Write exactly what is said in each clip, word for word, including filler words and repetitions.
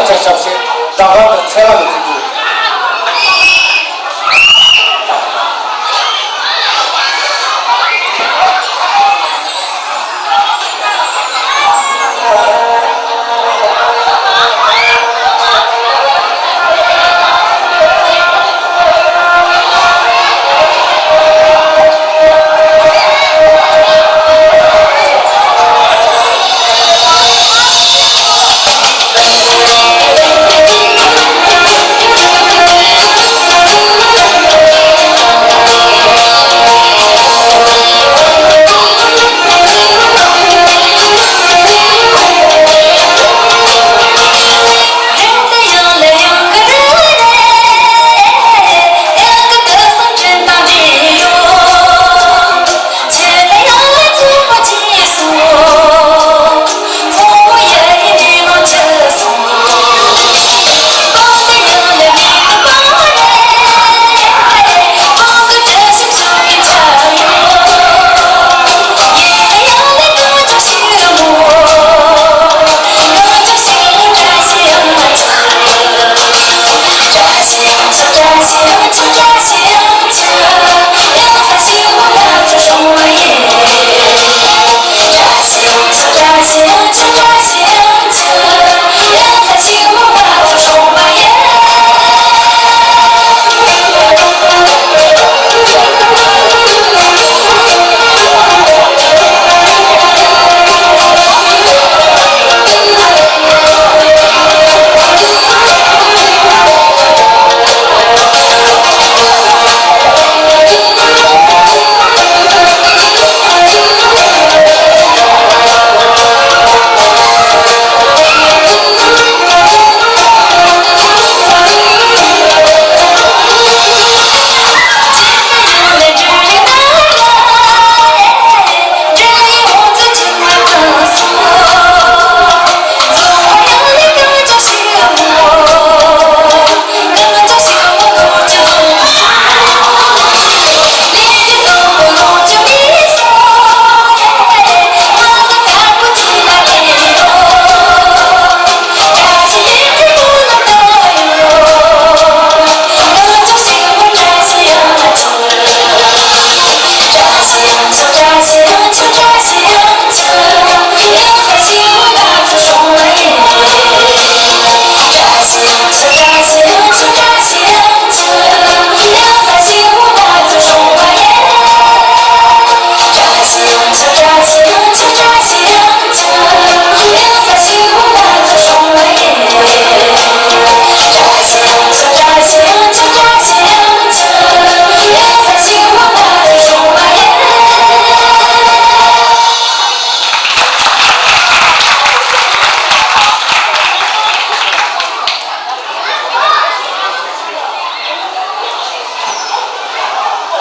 ཆ་ཞབས་ཞུ་ཟླ་གང་དང་ཚེ་རབས་ལ་ཐུགས་རྗེ་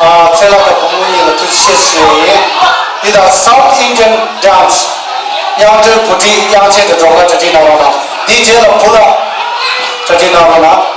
ཆེ། ཚེ་ལྷ་དང་བུ་མོ་གཉིས་ལ་ཐུགས་རྗེ་ཆེ་ཞུ་ཡ་ཡིན། འདི་དང་South Indian Dance། དབྱངས་སྒྲོལ་བུ་ཁྲིད་དབྱངས་ཅན་དུ་འགྲོ་ག་གྲ་སྒྲིག་གནང་རོགས་གནང་། འདིའི་རྗེས་ལ་བུ་ལ་གྲ་སྒྲིག་གནང་རོགས་གནང་།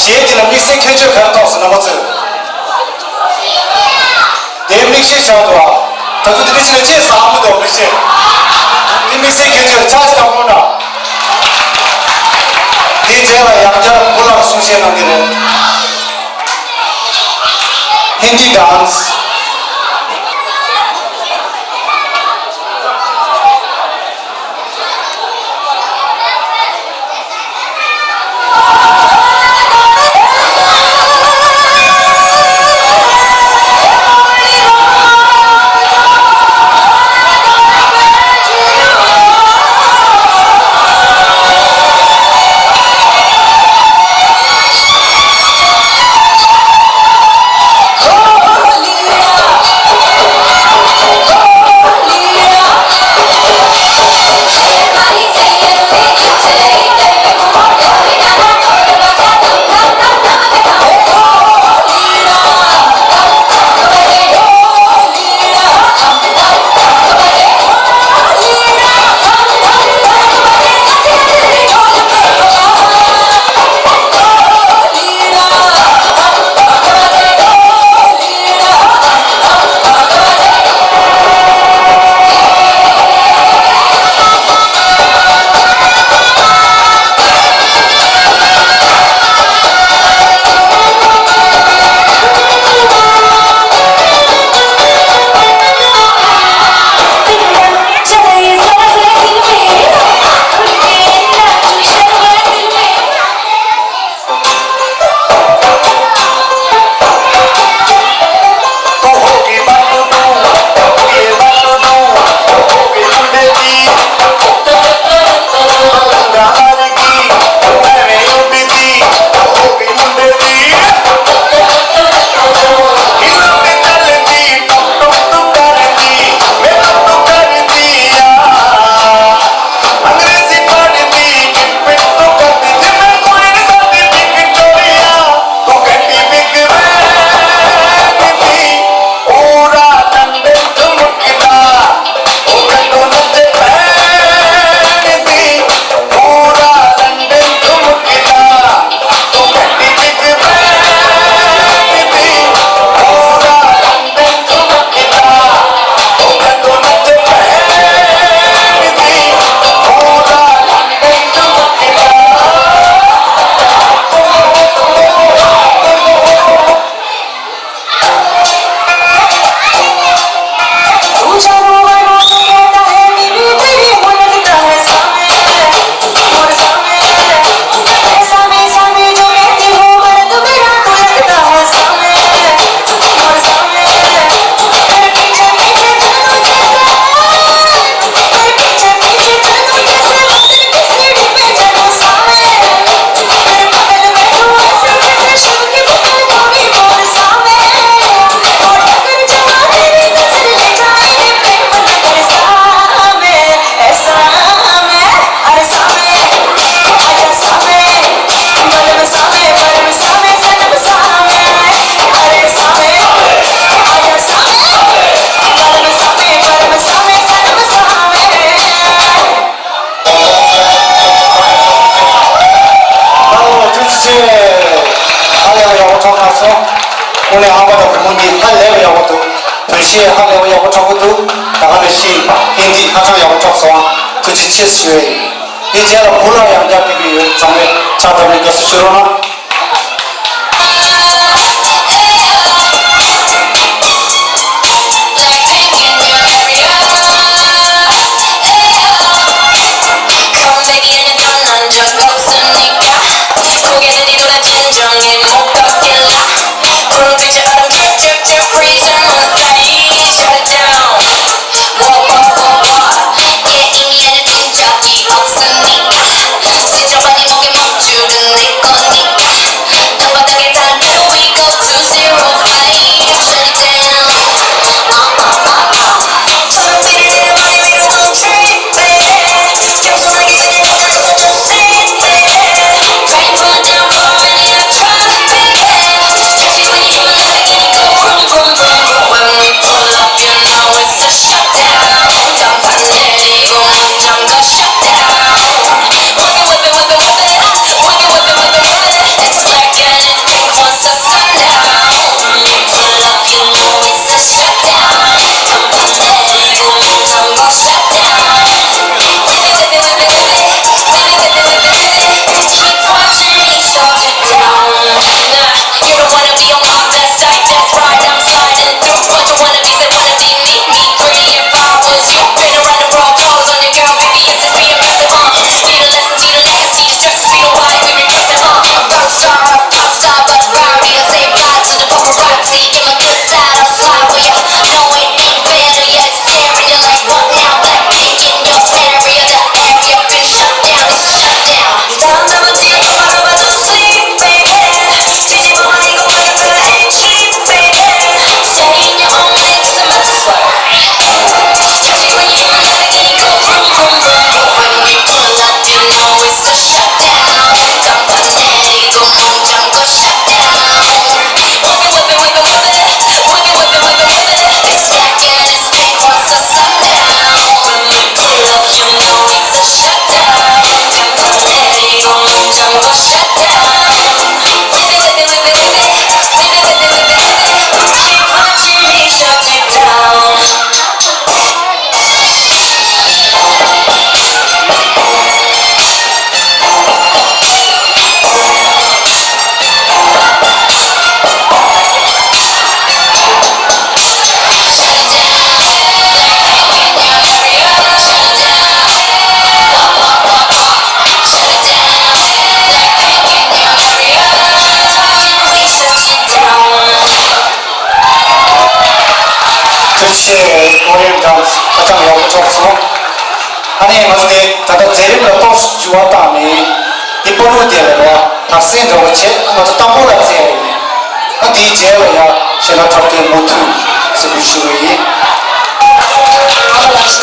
དེའི་དེ་ལ་དམིགས་བསལ་ཁྱད་ཆོས་ག་རེ་མཐོང་སོང་རྣམ་པ་ཚོས། དེའི་མིག་ཤེལ་བཞག་འདུག་ཨ། ད་དུང་དེ་མིག་ཤེལ་ལ་ཅེས་བཟང་མི་འདུག་མིག་ཤེལ། དེ་དམིགས་བསལ་ཁྱད་ཆོས་ལ་ཆ་ཆེ་དྲག་པོ་འདྲ། དེའི་རྗེས་ལ་ཡང་བསྐྱར་བུ་ལགས་གསུང་བཤད་གནང་གི་རེད། Hindi dance. ཨོ། ཐུགས་རྗེ་ཆེ། ཧ་ལས་པ་ཡག་པོ་ཐོག་ཁ་སོང་། དངོས་གནས་ཨ་མ་དང་བུ་མོ་གཉིས་ཧ་ལས་པ་ཡག་པོ་འདུག་བོད་གཞས་ཧ་ལས་པ་ཡག་པོ་ཐོག་གི་འདུག་ད་ག་ནང་བཞིན་ཧིན་དི་ཧ་ཅང་ཡག་པོ་ཐོག་སོང་། ཐུགས་རྗེ་ཆེ་ཞུ་ཡ་ཡིན། དེ་རྗེས་ལ་བུ་ལ་ཡང་བསྐྱར་ཕེབས་ཀྱི་ཡོད། ཚང་མས་ཕྱག་བརྡབ་ནས་དགའ་བསུ་ཞུ་རོགས་གནང་། ཅེས་ཀོ་རི་ཡན་ཌན་སི་ཧ་ཅང་ཡག་པོ་ཚོགས་སོང་། ཨ་ནི་ང་ཚོ་དེ་ད་ལྟ་མཛད་རིམ་ལ་ཏོག་ཙམ་འགྱུར་བ་བཏང་ནས་དེ་པ་རུ་དེ་ལ་ར་དར་སེང་འདྲ་བོ་བྱས། ང་ཚོ་དང་པོ་ལ་མཛད་ཡིན། ཨ་དེའི་རྗེས་ལ་ཡ་ཤེས་རབ་འཁྲབ་སྟོན་མུ་མཐུད་ཟེར་བའི་ཞུ་བ་ཡིན། ཐུགས་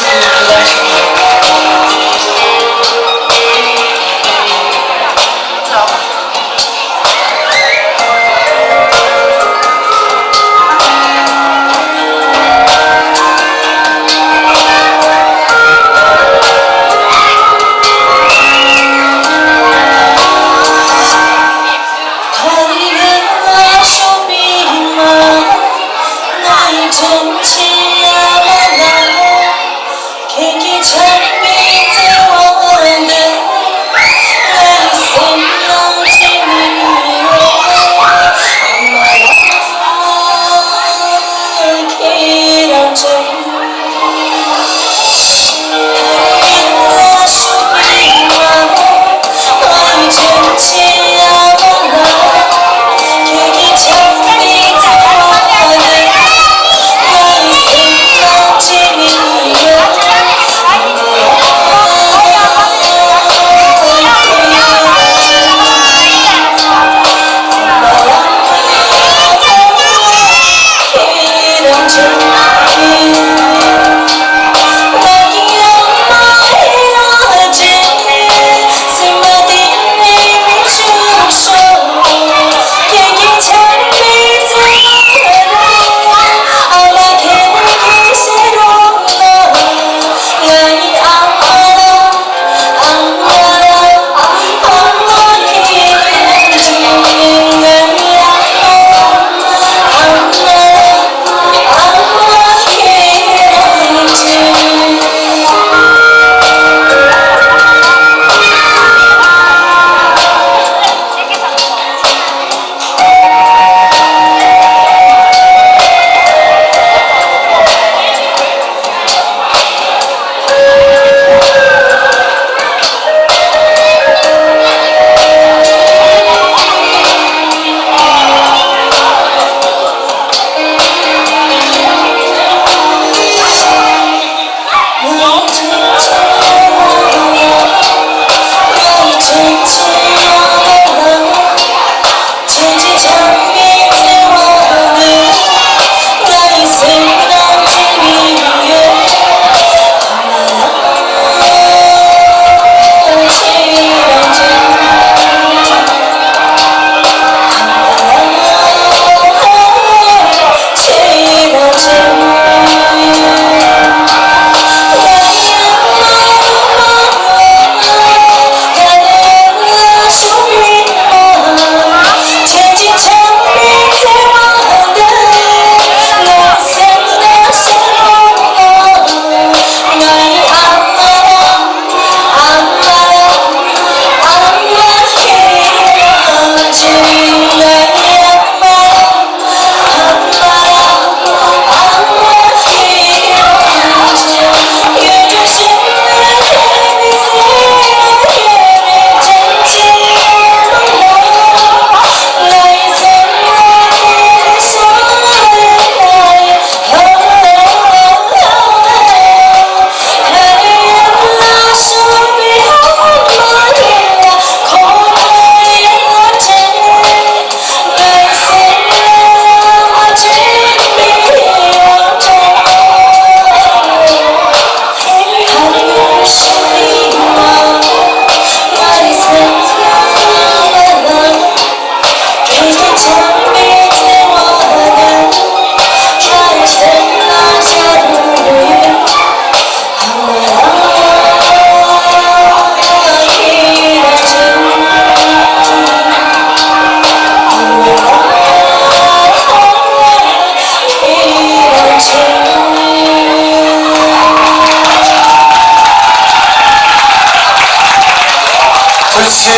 རྗེ་ཆེ།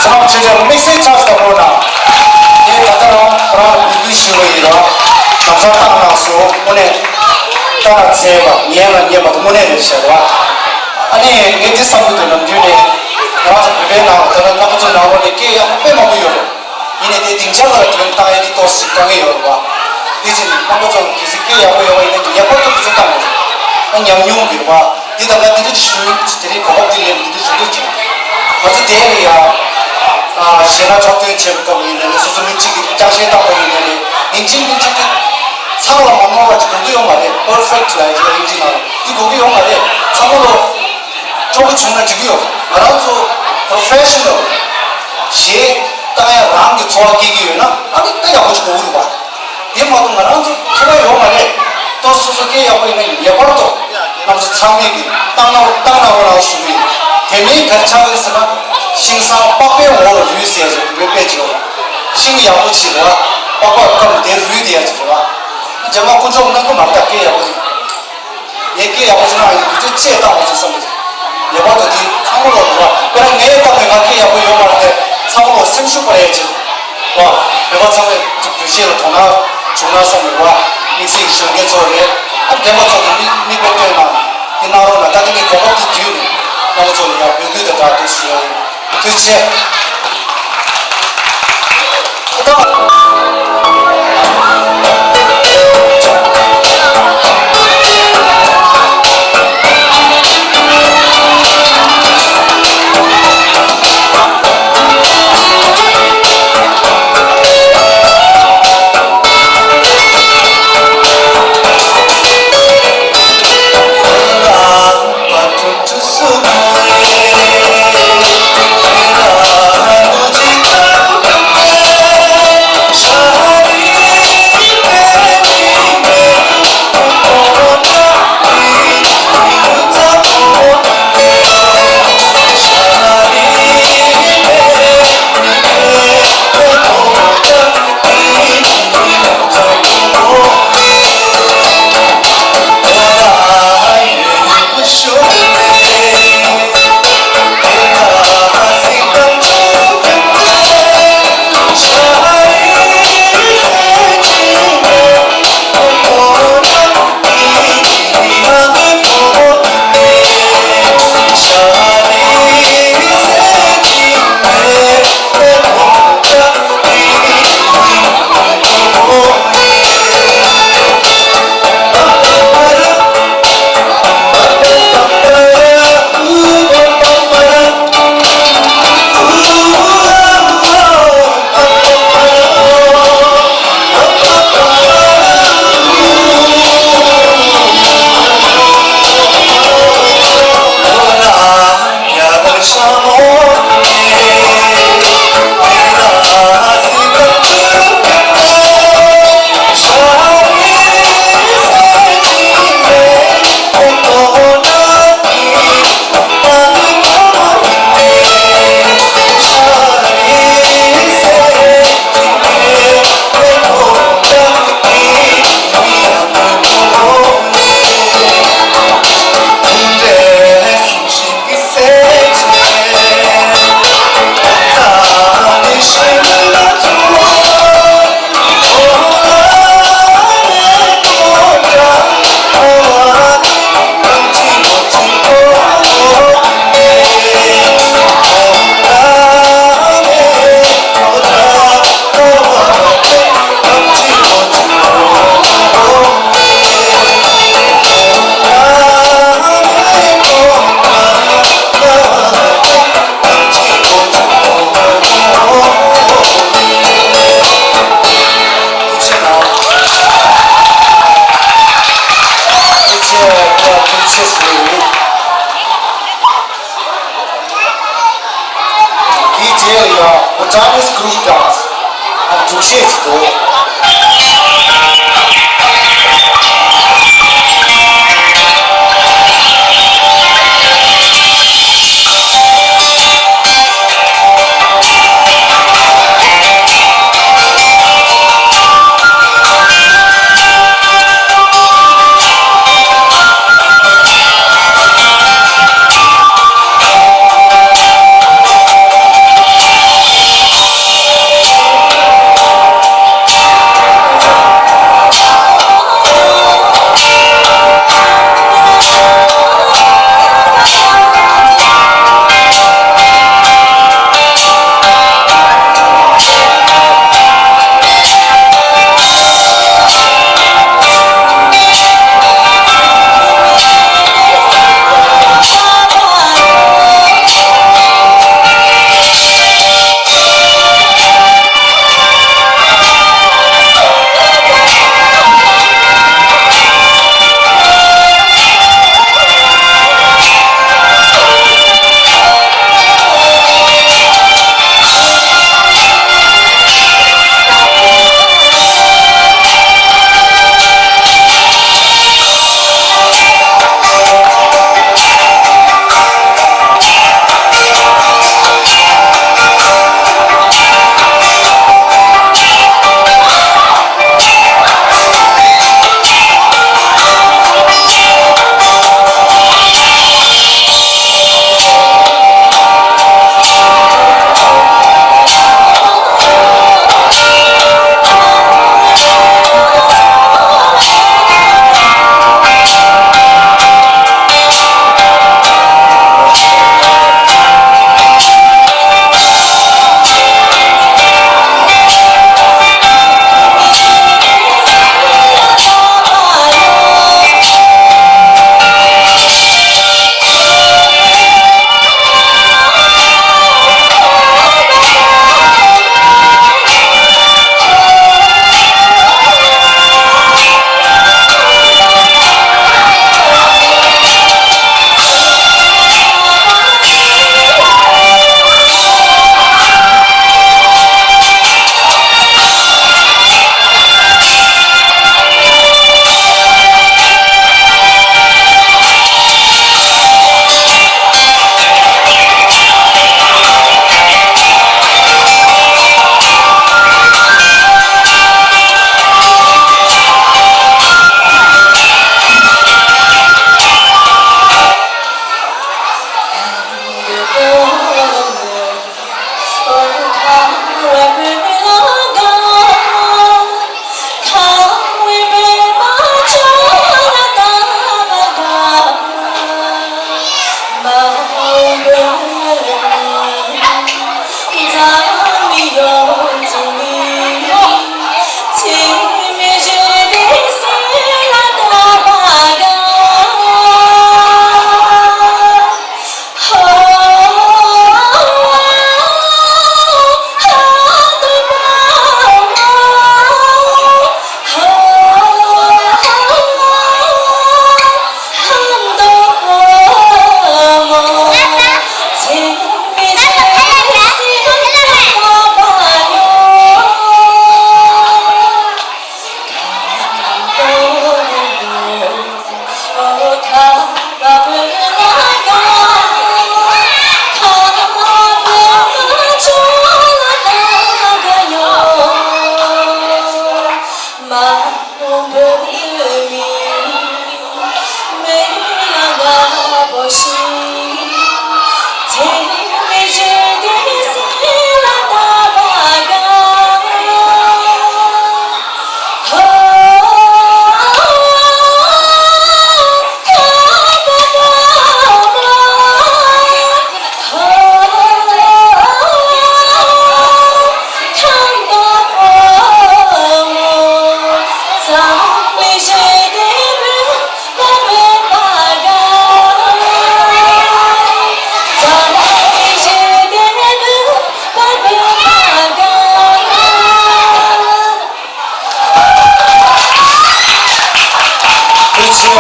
ཚང་མ་ཆེ་ཆེ་དམིགས་བསལ་ཆགས་ཤིག་དང་པོ་ན། ངས་ད་ལྟ་རང་རང་ལ་འབོད་སྐུལ་ཞུ་བ་ཡིན་རོགས། ལམ་སང་བཏང་གནང་སོང་། དངོས་གནས་བལྟ་ན་ཚེ་བ་ཉན་ལ་ཉན་པ་དངོས་གནས་རེད་ཤག་རོགས། ཨ་ནི་ངས་འདི་བསམ་གྱི་འདུག་ནམ་རྒྱུན་ནས་ང་རང་ཚོ་བོད་པའི་ནང་ལ་ད་ལྟ་རྣམ་པ་ཚོའི་ནང་ལོགས་ནས་སྐད་ཡག་པོ་དཔེ་མང་པོ་ཡོད་རེད། ཡིན་ནའི་དེ་སྡིངས་ཆ་ལ་དོན་བཏང་ཡས་འདི་ཏོག་ཙམ་དཀའ་ངལ་ཡོད་རེད་པ། དེ་བཞིན་རྣམ་པ་ཚོ་གལ་སྲིད་སྐད་ཡག་པོ་ཡོད་པ་ཡིན་ན་ངེས་པར་དུ་དུས་ཚོད་བཏང་དགོས། ཨ་ཉམས་མྱོང་གི་རེད་བ། འདི་ད་ལྟ་འདི་འདྲ་ཞུ་དེ་རིང་གོ་སྐབས་འདི་ལེན་འདི་འདྲ་ཞུ་འདོད་བྱུང་། ང་ཚོ་དེ་ལ་ཡ། ཨ་གཞས་སྣ་འཁྲབ་སྟོན་བྱེད་པའི་སྐབས་ཡིན་ནའི་ལས་སོ་སོ་མི་གཅིག་གིས་ཅང་ཤེས་བཏང་པ་ཡིན་ནའི་ལས་ཡིན་གཅིག་མིན་གཅིག་དེ་ཚང་མ་ལ་མ་ནོར་བ་ཅིག་དགོས་ཀྱི་ཡོད་མ་རེད། པར་ཕེག་ཊི་ལ་ཡ་ཅིག་ཡིན་གཅིག་ན་འདི་དགོས་ཀྱི་ཡོད་མ་རེད། ཚང་མ་ལ་སྤྲོ་པོ་བྱུང་ན་འགྲིག་གི་ཡོད། ང་རང་ཚོ་པོ་རོ་ཕེ་ཤི་ནལ་གཞས་བཏང་ཡ་རང་གི་འཚོ་བ་སྐྱེལ་གྱི་ཡོད་ན་ཨ་ནི་དཔེ་ཡག་པོ་ཅིག་དགོས་ཀྱི་རེད་བ། དེ་མ་གཏོགས་ང་རང་ཚོ་ཁྱད་པར་ཡོད་མ་རེད། ཏོ་སོ་སོ་སྐད་ཡག་པོ་ཡིན་ན་ངེས་པར་དུ་རྣམ་པ་ཚོ་ཚང་མས་ཀྱི་བཏང་ན་བཏང་ན་རོགས་རང་ཞུ་གི་ཡིན། དེ་མིན་ག་རེ་ཆགས་ཀྱི་ཟེར་ན་ཤིང་བཟང་པགས་པའི་འོག་ལ་རུལ་ཟེར་ཡ་ཅིག་བོད་པས་བེད་སྤྱོད་ཡོད་པ། ཤིང་ཡག་པོ་ཅིག་རེད་བ། པགས་པ་སྐམ་དེ་རུལ་དེ་ཡ་ཅིག་རེད་བ། རྒྱ་མ་དཀོན་མཆོག་གནང་གི་མ་རེད་ད་སྐད་ཡག་པོ་ཅིག་ངས་སྐད་ཡག་པོ་ཅིག་གནང་ཡོད། དུས་ཚོད་བཅད་བཏང་བ་ཅིག་བསམ་གི་ངེས་པར་དུ་དེ་ཚང་མ་ལོག་འགྲོ་བ། དཔེར་ན་ངས་བཏང་བའི་ང་སྐད་ཡག་པོ་ཡོད་མ་རེད་དེ་ཚང་མ་ལོག་སེམས་ཤུགས་སྤར་ཡ་ཅིག་བ། བོད་པ་ཚང་མས་བོད་གཞས་ལ་དོ་སྣང་བྱུང་ན་བསམ་གི་བ། དམིགས་བསལ་གྱི་གཞོན་སྐྱེས་ཚོ་རེད། ཨ་རྒན་པ་ཚོ་གི་མིག་མིག་དཔེ་སྟོན་གནང་། དེ་གནང་རོགས་གནང་། ད་དེ་ནས་གོ་སྐབས་དེ་བརྒྱུད་ནས་རྣམ་པ་ཚོ་ལ་ཡང་འབོད་སྐུལ་དང་སྦྲགས་འདུག་ཞུ་ཡ་ཡིན། ཐུགས་རྗེ་ཆེ། འདིའི་རྗེས་ལ་ཡང་Bhutanese group dance ཨ་སྒྲུབ་བཤད་ཅིག་འདུག་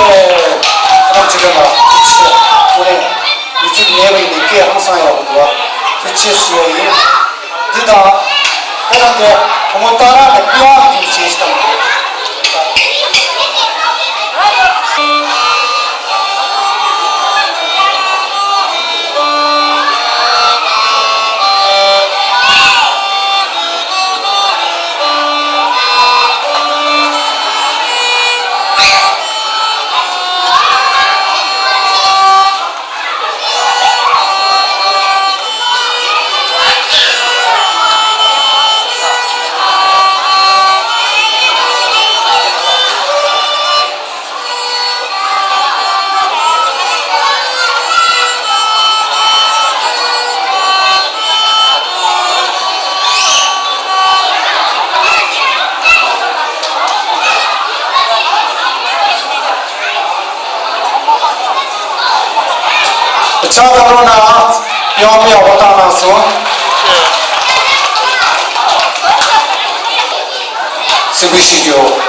ཁྱེད་རང་ཚོ་ལ་ཐུགས་རྗེ་ཆེ། ཁོ་རེ་ཡུལ་ཚོ་མེད་པ་ཡིན་ནའི་སྐད་ཧང་སང་ཡག་པོ་འདུག་བ། ཐུགས་རྗེ་ཆེ་ཞུ་ཡ་ཡིན། འདི་དང་ཁོ་རང་གི་བུ་མོ་ཏཱ་ར་དང་པི་ཝང་གི་བྱས་ཤིག་དང་། ཕྱག་རོགས་གནང་། ཡང་ཡང་འོ་བཏང་གནང་སོང་། སེམས་ཁུར་ཞུ་རྒྱུ།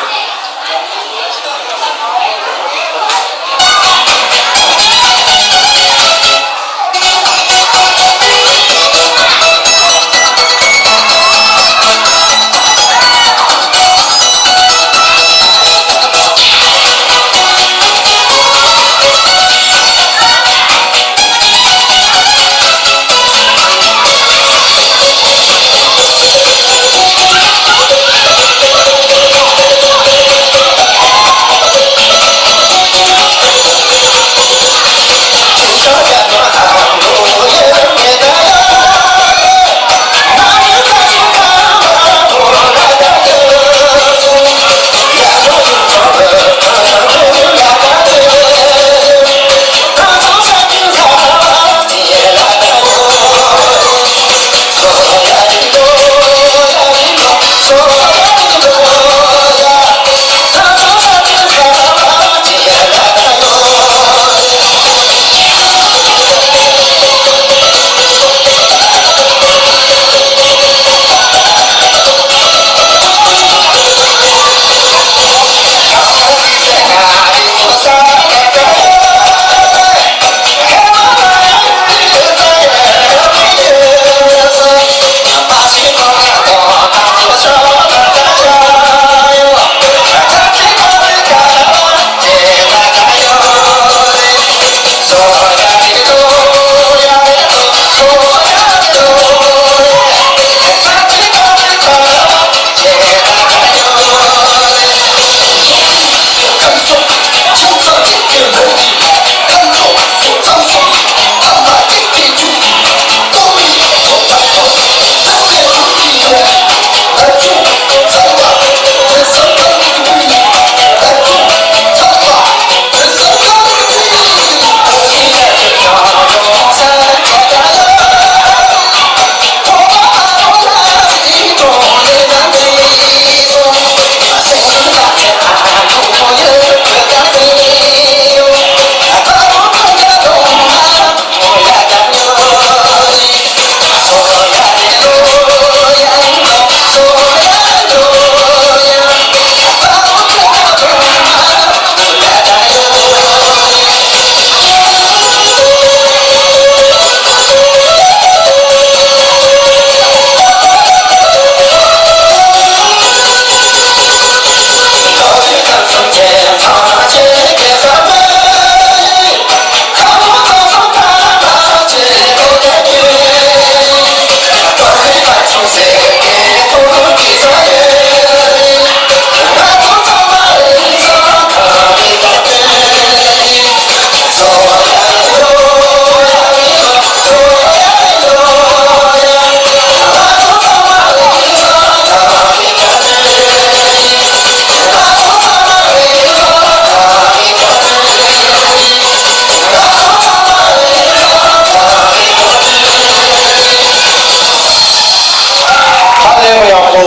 ཧ་ལས་པ་ཡག་པོ།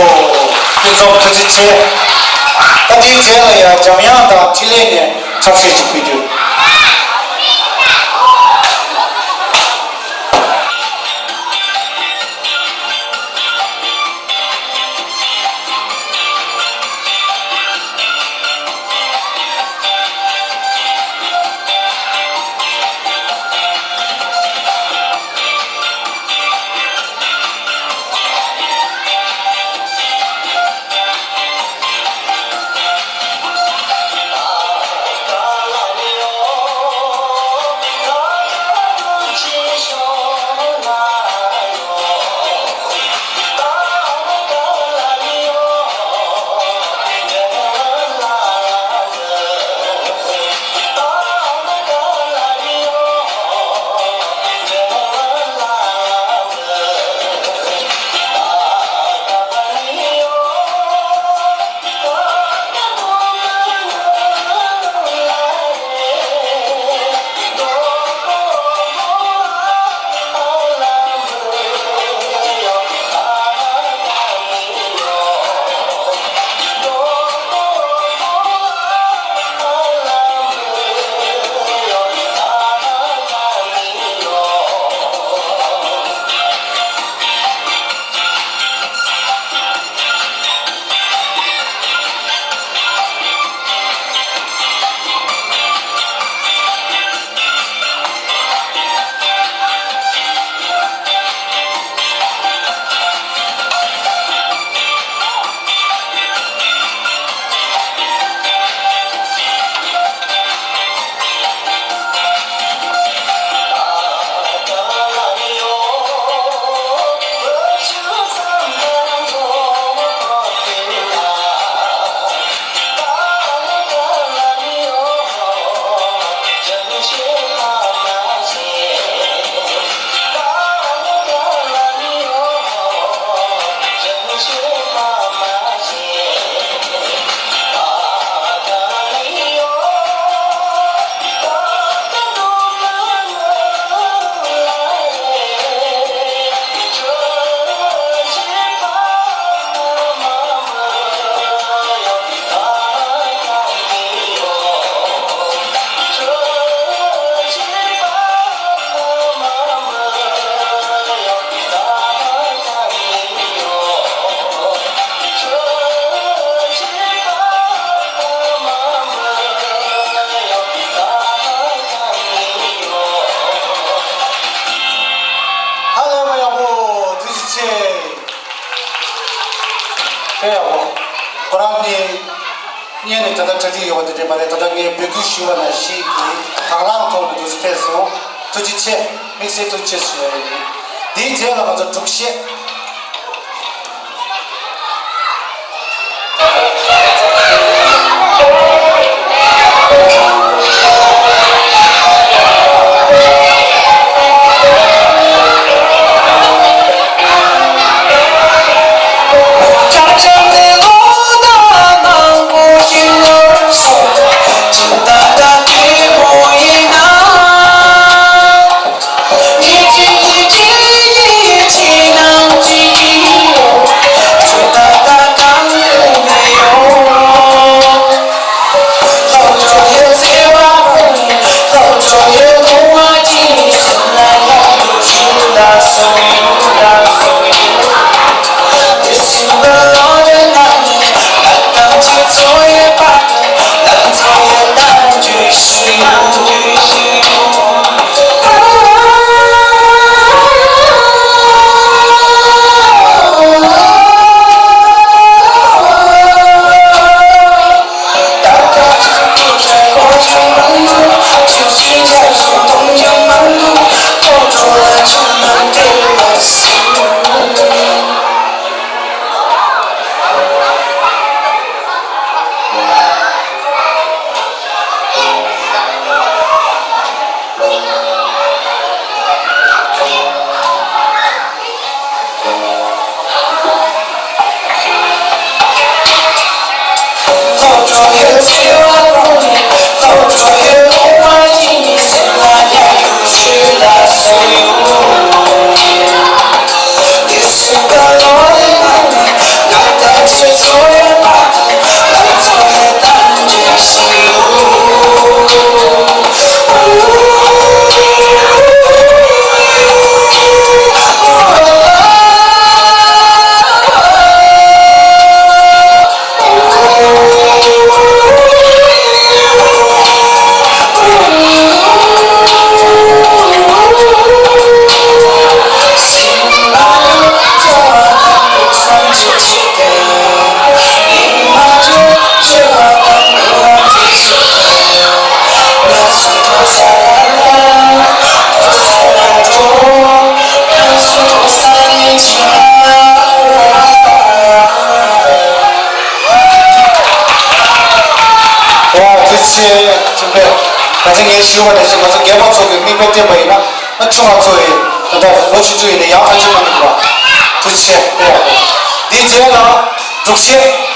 ཁྱེད་ཚོ་ཐུགས་རྗེ་ཆེ། ད་དེའི་རྗེས་ལ་ཡང་འཇམ་དབྱངས་དང་འཕྲིན་ལས་ནས་འཁྲབ་གཞས་ཅིག་ཕུལ་རྒྱུ། ཆེ། དཔེ་ཡག་པོ། ཁོ་རང་ནི་སྔོན་ནས་ད་ལྟ་གྲ་སྒྲིག་ཡོད་པ་དེ་འདྲ་མ་རེད། ད་ལྟ་ངས་འབོད་སྐུལ་ཞུས་པ་ནང་བཞིན་གྱི་དང་བླངས་ཐོག་ནས་འདུག་སེ་ཕེབས་སོང་། ཐུགས་རྗེ་ཆེ། དམིགས་བསལ་ཐུགས་རྗེ་ཆེ་ཞུ་ཡ་ཡིན། དེའི་རྗེས་ལ་ང་ཚོ་སྒྲུག་གཞས། ཨོ། ཐུགས་རྗེ་ཆེ། ཁྱིམ་པས། ད་ཆ་ངས་ཞུས་པ་ནང་བཞིན་ང་ཚོ་རྒན་པ་ཚོ་གི་མིག་དཔེ་བསྟན་པ་ཡིན་ན། ཨ། ཆུང་བ་ཚོ་ཡིས་ད་ལྟ་ལོ་ཆུང་ཆུང་ཡིན་ན་ཡག་ཐག་ཆོད་གནང་གི་འདུག་པ། ཐུགས་རྗེ་ཆེ། དཔེ་ཡག་པོ། འདིའི་རྗེས་ལ་སྒྲུག་གཞས།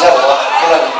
ཐུགས་རྗེ་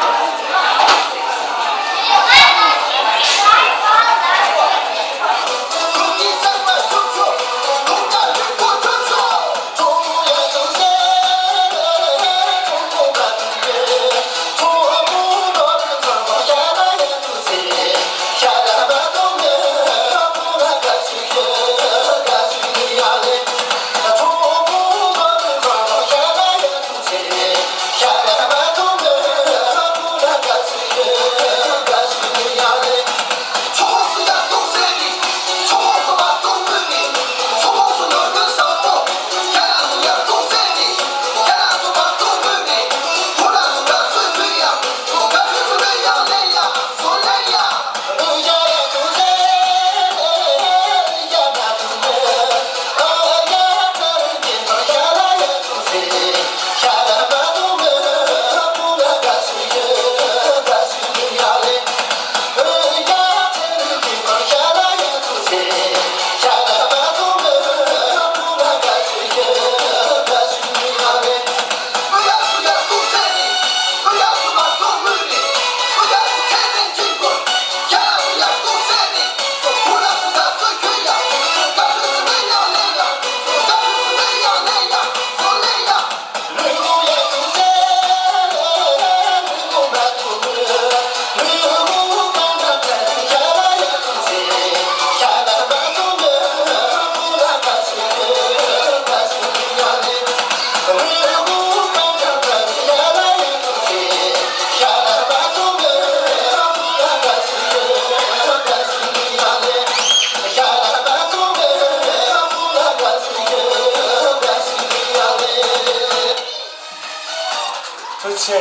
ཆེ།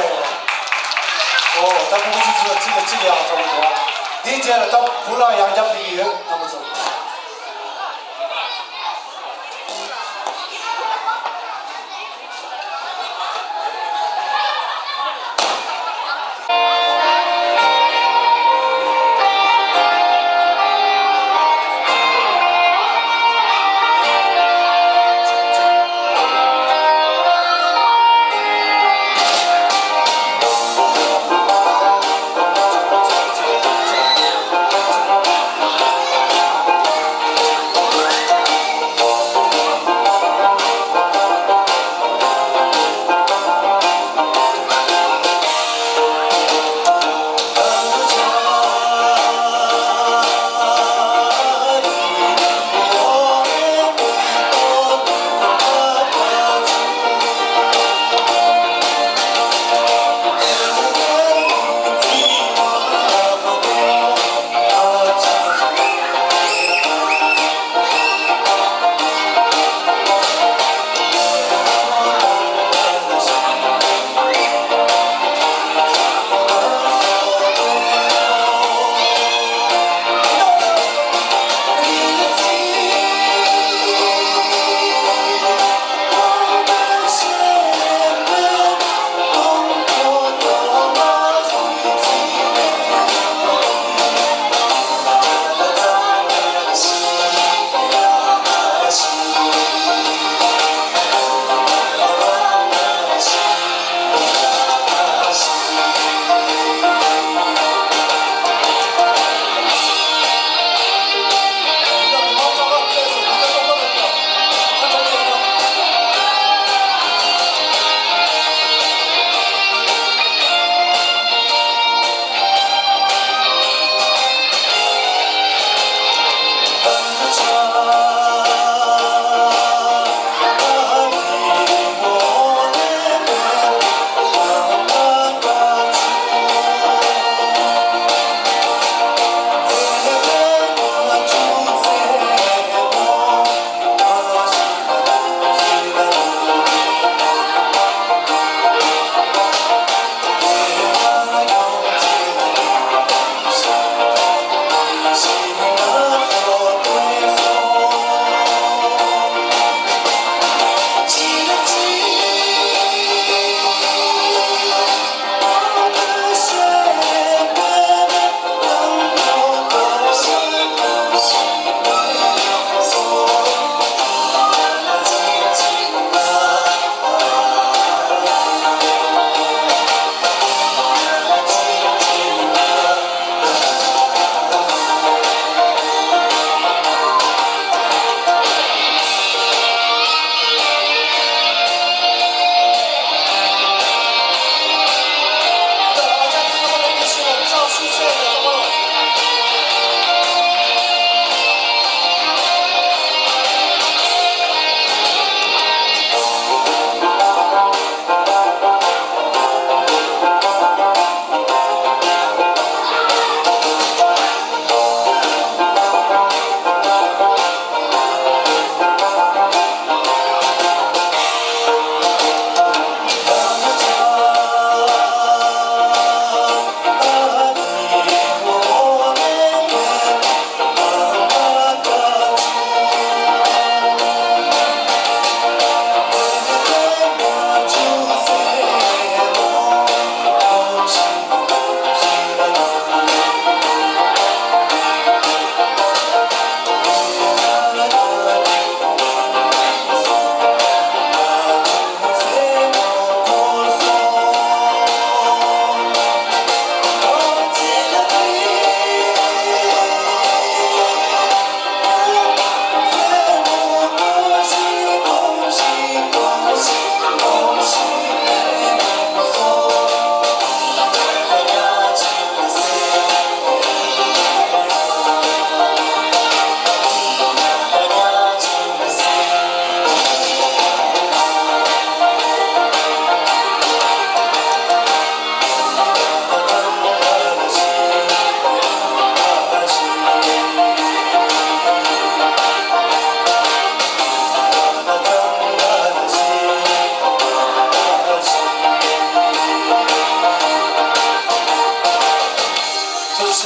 ཨོ་ད་ཕྲུ་གུ་ཆུ་ཚོད་གཅིག་ལ་གཅིག་ཡག་ཐོག་འདུག་འདིའི་རྗེས་ལ་ད་བུ་ལ་ཡང་བསྐྱར་ཕུལ་གྱི་ཡོད། རྣམ་པ་ཚོ།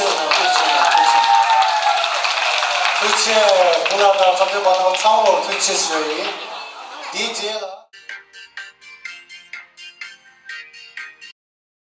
ཐུགས་རྗེ་ཆེ། ཐུགས་རྗེ་ཆེ། ཐུགས་རྗེ་ཆེ། སྐུ་ལ་དང་ཚོགས་ཆེན་པ་དང་ཚང་མར་ཐུགས་རྗེ་ཆེ་ཞུ་ཡིན། དེའི་རྗེས་ལ།